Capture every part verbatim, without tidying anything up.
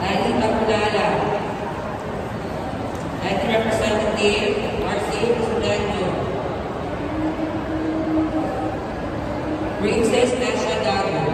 Danny Tabulala. Danny Representative Marcy Sudano. Princess Nasha Dago.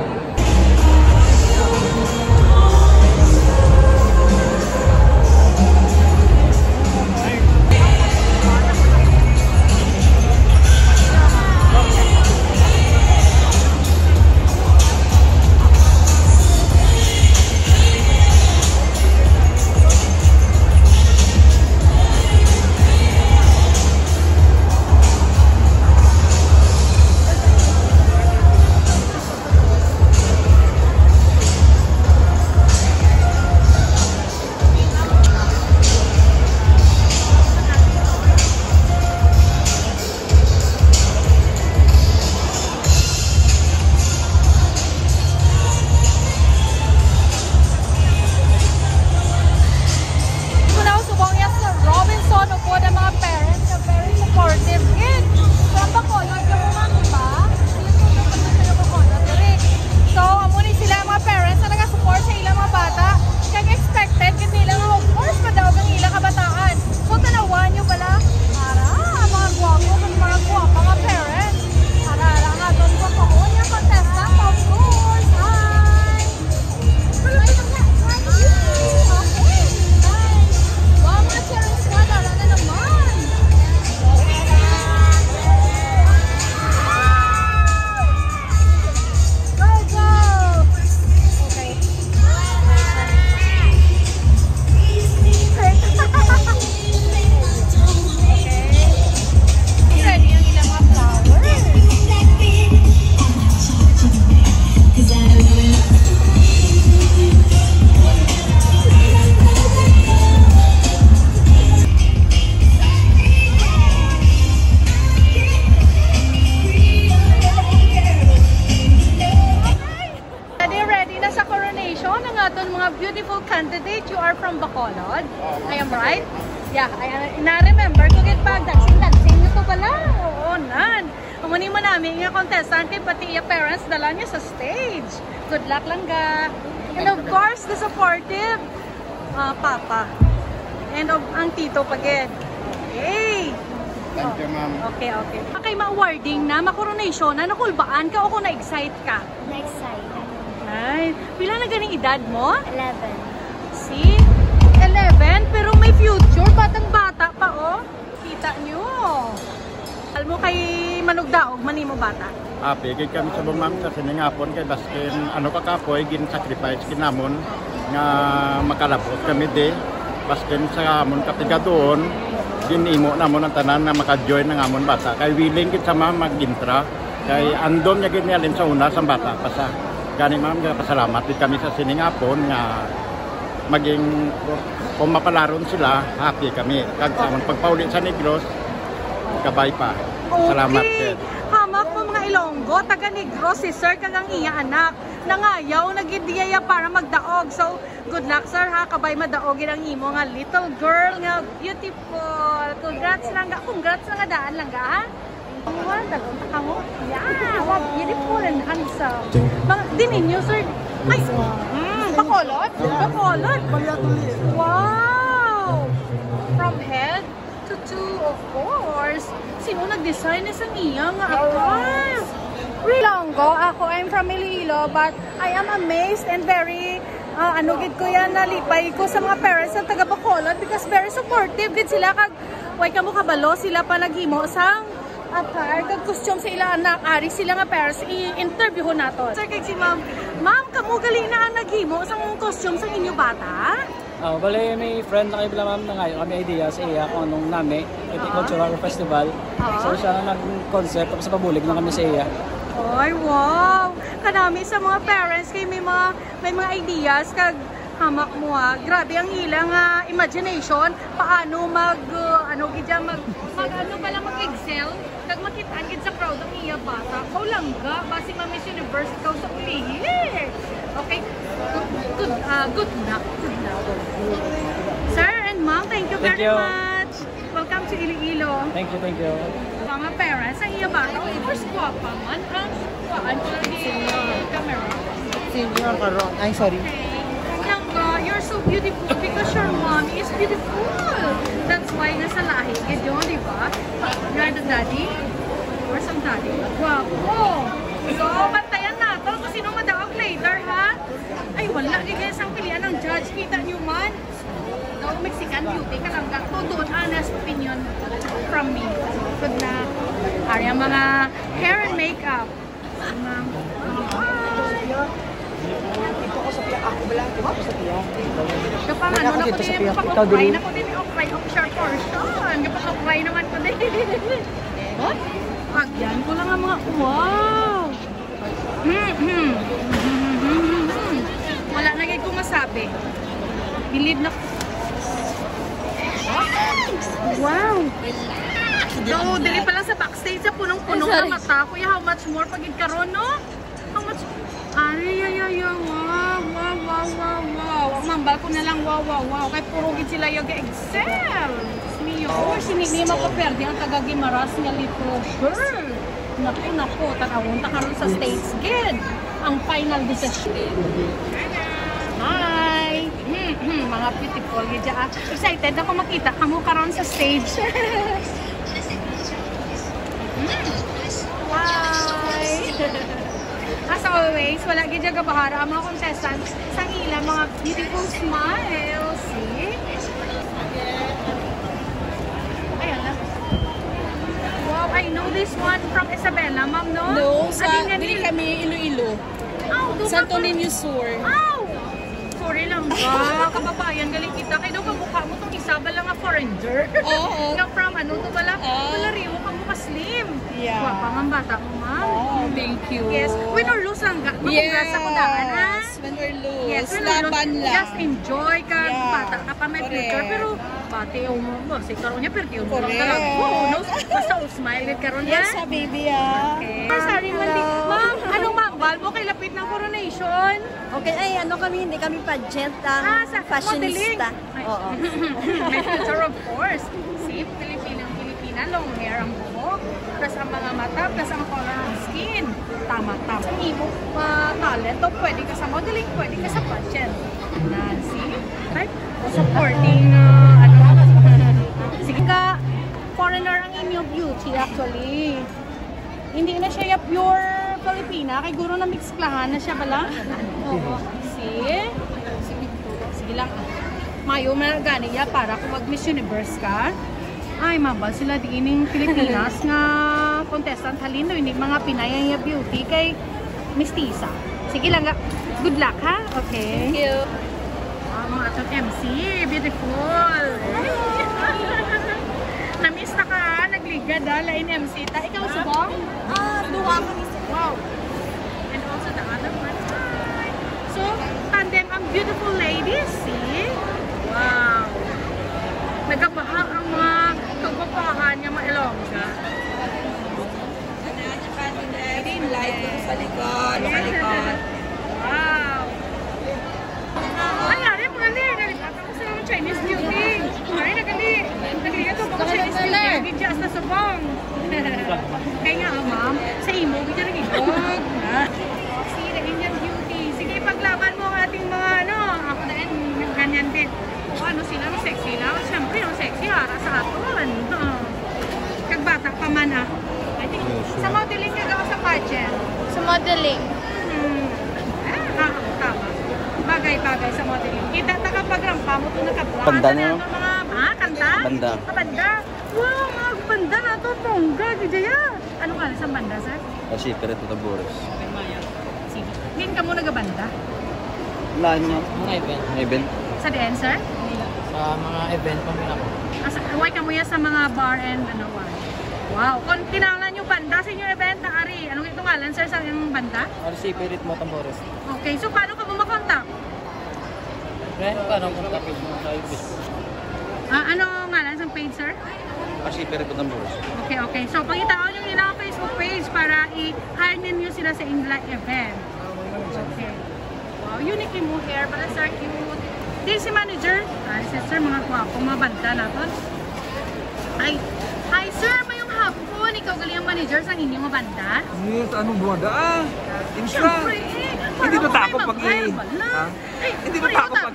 Ito na, subong niya sa Robinson, upod ang mga parents na very supportive. Gid, from Bacolod, yung mga, di ba? Yung mga taga Bacolod, diri. So, amo ni sila ang mga parents na nagasupport sa ilang mga bata. Kag expected gid nila nga, of course, madaog ang ilang kabataan. So, tanawan nyo bala. Ara, ang mga gwapo, ang mga gwapa nga parents. Ara, ara, ang aton gwapahon nga contestant, of course. Hi! Ready, ready na sa coronation ang aton mga beautiful candidate. You are from Bacolod. I am right? Yeah, I, na-remember ko gid pag dancing-dancing nito pala. Oo, nan. Amo ni manami nga contestant kay pati iya parents dala niya sa stage. Good luck lang ga. And of course, the supportive ah, papa. And of, ang tito pa gid. Okay. Thank you, ma'am. Okay, okay. Kay ma-awarding na, ma-coronation na, nakulbaan ka o kung na-excite ka? Na-excite. Ay, pila na ganing edad mo? Eleven. See? Eleven, pero may future, batang-bata pa, oh. Kita nyo. Alam mo, kay manugdaog man nimo, bata. Happy gid kami sa, ma'am, sa sining hapon kay baskin ano ka kapoy, gin-sacrifice gid namon nga makalabot kami di. Baskin sa amon katigaduon, ginimo namon ang tanan nga maka-join ang amon bata. Kay willing gid sa, ma'am, mag-intra. Kay andom niya gid niya sa una sang bata pa sa. Gani, ma'am, nagapasalamat gid kami sa sining hapon nga maging, kung mapalaron sila, happy kami. Kag sa amon pagpauli sa Negros, kabay pa. Salamat, Okay. Ted. Hamak mo, mga Ilonggo, taga Negros si Sir kag ang iya anak. Nangayaw na gid diya para magdaog. So, good luck, sir, ha. Kabay madaog gid ang imo nga little girl nga beautiful. Congrats lang ga, congrats lang ga daan lang ga, ha. Wow, dalon ta kamo. Yeah, wow, beautiful and handsome. Mga, di ninyo, sir. Ay, mm, Bacolod? Bacolod? Wow! From head to toe, of course. Sino nag-design na sa niya nga attire? Ilonggo, ako, I'm from Iloilo, but I am amazed and very, ah, ano gid ko yan, nalipay ko sa mga parents ng taga Bacolod because very supportive gid sila kag Way kamo kabalo, sila pa naghimo sang attire kag costume sa ila anak. Ari sila nga parents, i-interviewon naton. Sir, kag si ma'am. Ma'am, kamo gali na ang naghimo sang costume sang inyo bata? Oh, bale, may friend na kayo pala, ma'am, nangayo kami idea sa iya kung anong nami, Philippine Ah. Cultural Festival. Ah. So, siya na nag-concept, tapos pabulig na kami sa iya. Ay, wow! Kanami sa mga parents kay may mga, may mga ideas kag hamak mo, ha. Grabe ang ila nga imagination. Paano mag, uh, ano gid yan, mag, mag, ano pala, mag-excel? Kag makitaan gid sa crowd ang iya bata. Kaw lang ga, basi ma-Miss Universe ikaw sa ulihi. Okay? Good, good, ah, good luck. Good luck. Sir and ma'am, thank you Thank very you. much. Welcome to Iloilo. Thank you, thank you. Mga parents, ang iya bata, of course, guwapa man. Ang kuan ko lang di camera. Senior karon. Ay, sorry. Okay. Langga, you're so Beautiful because your mommy is beautiful. That's why nasa lahi gid yun, di ba? You're the daddy? Or some daddy? Guwapo. So, bantayan nato kung sino madaog later, ha? Ay, wala. Di kaya sang pilihan ng judge. Kita niyo man. Daw Mexican beauty ka lang. Tutuon, honest opinion from me. Good na. Ari ang mga hair and makeup. Ma'am. Hi! Dito ko sa Pia. Ako ba lang? Dito ko sa Pia. Kapag Wala ano ako na ko dito sa din, Pia. Ikaw, kapag-okray dili. Na ko din, okray, okray portion. Kapag-okray naman ko din. What? Pagyan ko lang ang mga, wow! Mm-hmm. Wala na gid ko masabi. Bilib na. Wow! No, dili pa lang sa backstage sa punong-punong Ay, sorry. Ang mata. Kuya, how much more pag karon, no? How much? Ay, ay, ay, ay, wow, wow, wow, wow, wow. Ang mambal ko na lang, wow, wow, wow. Kay puro gid sila yung excel. Mio. Oh, sini ni mapaperde ang taga Guimaras nga little girl. Naku, naku, tanawon ta karon sa stage gid. Ang final decision. Hi! Hmm, hmm, mga beautiful gid dyan. Excited ako makita kamo karon sa stage. Hmm. Hi! As always, wala gid dyan gabahara ang mga contestants sa ila mga beautiful smiles. See? Ayan na. Wow, I know this one from Isabela, ma'am, no? No, sa, Adi nga dili ni- kami Iloilo. Aw, doon ka Santo pa- Niño Sur. Aw! Sorry lang ba? Kababayan, galing kita. Kaya daw kamukha mo tong isa ba lang nga foreigner? Oo. Nga from ano to pala? Ah. Malariwo ka mo ka slim. Yeah. Gwapa nga bata mo, ma'am. Oh, thank you. Yes. Win or lose lang ga. Makongrats ako daan, ha? Yes, win or lose. Yes, win or lose. Laban lang. Just enjoy ka. Yeah. Bata ka pa, may future. Correct. Pero, bati yung mo. Si karon niya, pero yun lang Correct. Talaga. Oo, no? Basta smile ka karon, Yes, ha? Ha, baby, ah. Okay. Sorry, Mandy. Hello. Ma'am, anong mambal mo kay lapit ng coronation? Okay, ay, ano kami, hindi kami pageant, ang Ah, sa fashionista. Modeling. Ay. Oo. May future, of course. See, Filipinang Filipina, long hair ang buhok, plus ang mga mata, plus ang color ng skin. Tama, tama. Ang imo, ah, talent, o pwede ka sa modeling, pwede ka sa pageant. Na, see? Right? Supporting, ah, ano. Sige ka, foreigner ang inyong beauty, actually. Hindi na siya pure Filipina, kay guro na mix klahan na siya bala. Oo. See? Sige lang. Mayo man gani ya para kung mag Miss Universe ka. Ay, mabal sila diining Pilipinas nga contestant. Halin daw, hindi mga Pinay ang iya beauty kay mistisa. Sige lang, ga. Good luck, ha? Okay. Thank you. Ah, mga atong M C, beautiful. Namiss na ka, nagligad, ha? Lain M C ta. Ikaw, subong? Ah, duha kami sa Wow. And also the other one. Hi. So, tandem ang beautiful ladies, see? Wow. Nagabaha ang mga kagwapahan nga mga Ilongga. Hindi, light sa likod, sa likod. Wow. Ay, ari, mga ni, nalipat ako sa Chinese beauty. Ari, nagali, nagali ito, mga Chinese beauty. Hindi siya sa subong. Kaya nga, ma'am, sa imo, hindi na nagigog. Sige, Indian beauty. Sige, paglaban mo ang ating mga, ano, ako na yan, ganyan din. Kung ano sila, ang sexy lang. Siyempre, ang sexy, para sa aton. Huh. Kag bata pa man, ah. I think, sa modeling ka, o sa pageant? Sa modeling. Hmm. Ah, ah, tama. Bagay-bagay sa modeling. Kita ta ka pagrampa mo, kung nakabuhat Banda na niyo? Ang mga, ah, kanta? Banda. Ah, banda. Wow, mga banda na to, bongga, di daya. Anong alas ang banda, sir? Kasi, pero ito, Tambores. Sige. Din ka mo nagabanda? Wala, ano nga? Mga event. Mga event. Sa diin, sir? Sa mga event, kami ako. Asa, why ka mo yan sa mga bar and ano, why? Wow. Kung kinahanglan nyo banda sa inyong event na ari, anong itong ngalan, sir, sa inyong banda? R C P Ritmo Tambores. Okay, so paano ka mo makontak? Friend, paano kung tapos mo sa I P? Ah, ano ngalan sa page, sir? R C P Ritmo Tambores. Okay, okay. So, pangitaon yung ilang Facebook page para i-hire ninyo sila sa inla event. Okay. Wow, unique mo hair. Para, sir, cute. Di si manager. Ay, si sir, mga gwapo, mga banda na to. Ay, hi, sir. Mayong hapon. Ikaw gali ang manager sa inyong banda? Yes, anong banda? Ah, infra. Siyempre, eh. Hindi ba ta ako pag-i-, ha? Ay, hindi ba ta ako pag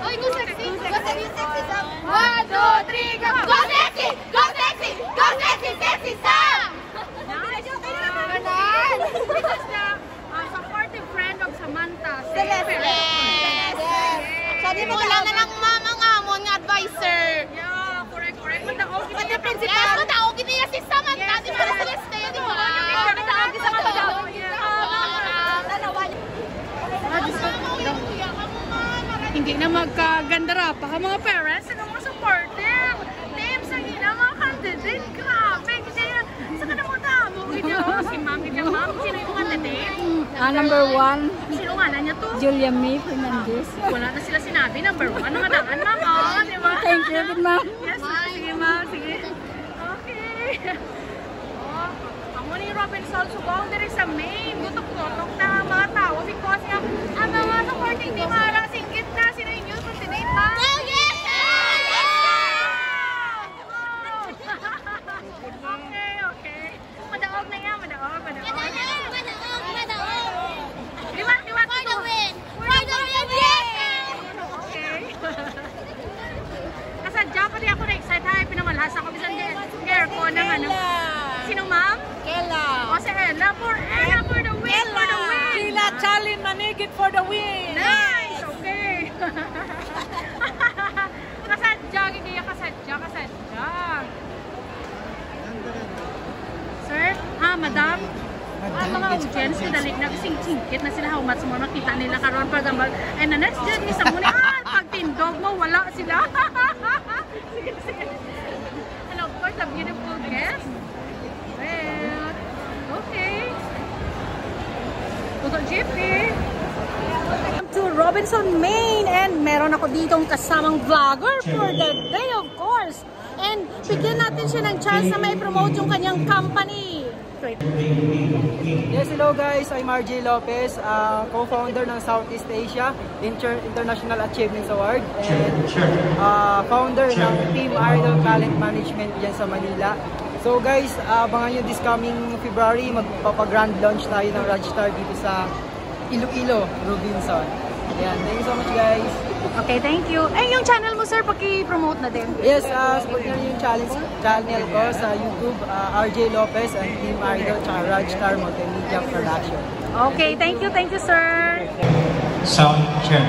Oy, go sexy! Go sexy! Sexy Sam! One, two, three, go! Go sexy! Go sexy! Go sexy! Sexy Sam! Nice! Ganan! This is the, uh, supportive friend of Samantha. Celeste. Yes! Siya di mo Wala na lang mama nga amon nga advisor. Yeah, correct, correct. Madaog Pati kita. principal. Yes, madaog gid niya si Samantha, di ba? Yes. Celeste, di ba? Madaog kita, madaog. Ah, Diyos ko. Hindi na magkaganda ra pa ka mga parents, ano mga supporter. Team sa ina, mga candidate. Grabe, hindi na. Sa ka na mo tamo, hindi ako. Si ma'am, hindi ma'am. Sino yung candidate? Ah, number one, Sino nga na niya to? Julia May Fernandez. Wala na sila sinabi. Number one, ang daan, ma'am. Oh, di ba? Thank you, good ma'am. Yes, sige, ma'am. Sige. Okay. Oh, amo ni Robinson Subong diri sa main. Gutok-gutok na ang mga tao because nga ang mga supporting ni Mara, singgit na sila inyo sa Senate, ha? Oh, yes! Yes! Oh! Okay, okay. Madaog na yan, madaog, madaog. Madaog, madaog, madaog. Liwat, liwat. For the win! For the win! Yes! Okay. Kasadya pa di ako na-excite, ha? Pinamalhas ako. Bisan di, di aircon ng ano. Kela. Sino, ma'am? Kela. O, si Ella. For Ella, for the win, for the Kela. win. Sila Charlene Manigit for the win. Nice! Okay. Kasadya, hindi yan kasadya, kasadya. Sir? Ah, madam? Ang mga audience, kadali, nagsingkit na sila. How much more makita nila karon pag ambag. And the next journey sa muna, ah, pagtindog mo, wala sila. Sige, sige. And of course, the beautiful guest. Well, okay. Puto G P. To Robinson, Maine, and meron ako ditong kasamang vlogger for the day, of course. And bigyan natin siya ng chance na ma-promote yung kanyang company. Yes, hello guys. I'm R J Lopez, ah, co-founder ng Southeast Asia Inter- International Achievements Award and ah, founder ng Team Idol Talent Management dyan sa Manila. So guys, ah, abangan nyo this coming February, magpapa-grand launch tayo ng Radstar dito sa Iloilo, Robinson. Ayan, thank you so much, guys. Okay, thank you. Eh, yung channel mo, sir, paki-promote na din. Yes, ah, support nyo yung challenge, channel ko sa YouTube, ah, R J Lopez and Team Idol, tsaka Radstar Multimedia Production. Okay, thank you, thank you, sir. Sound check.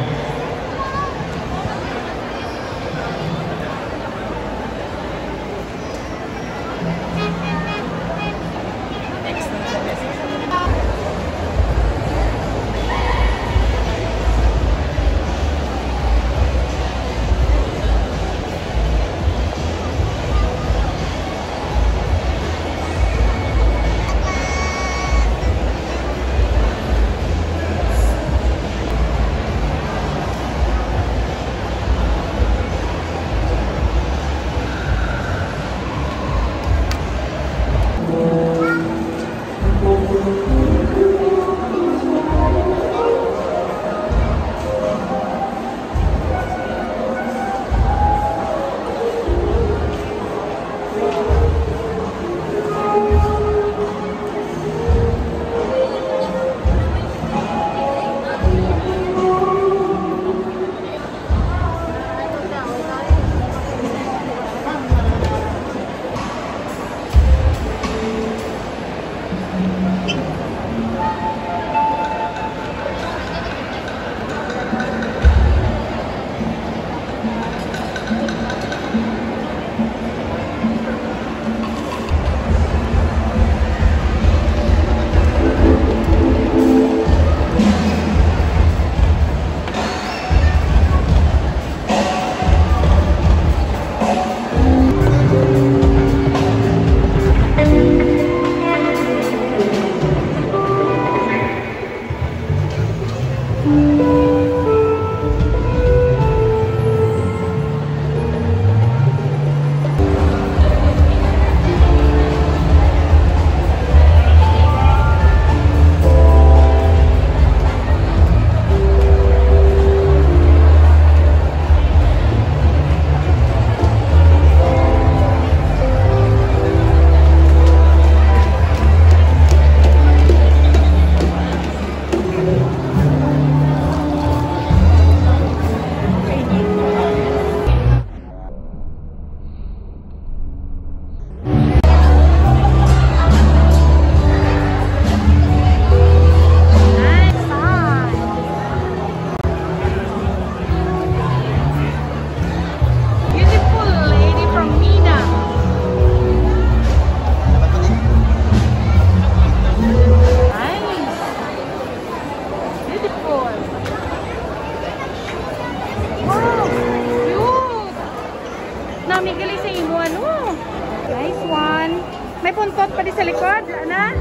Wow! Cute! Nami gali sa imo, ano? Nice one. May puntot pa di sa likod, ana?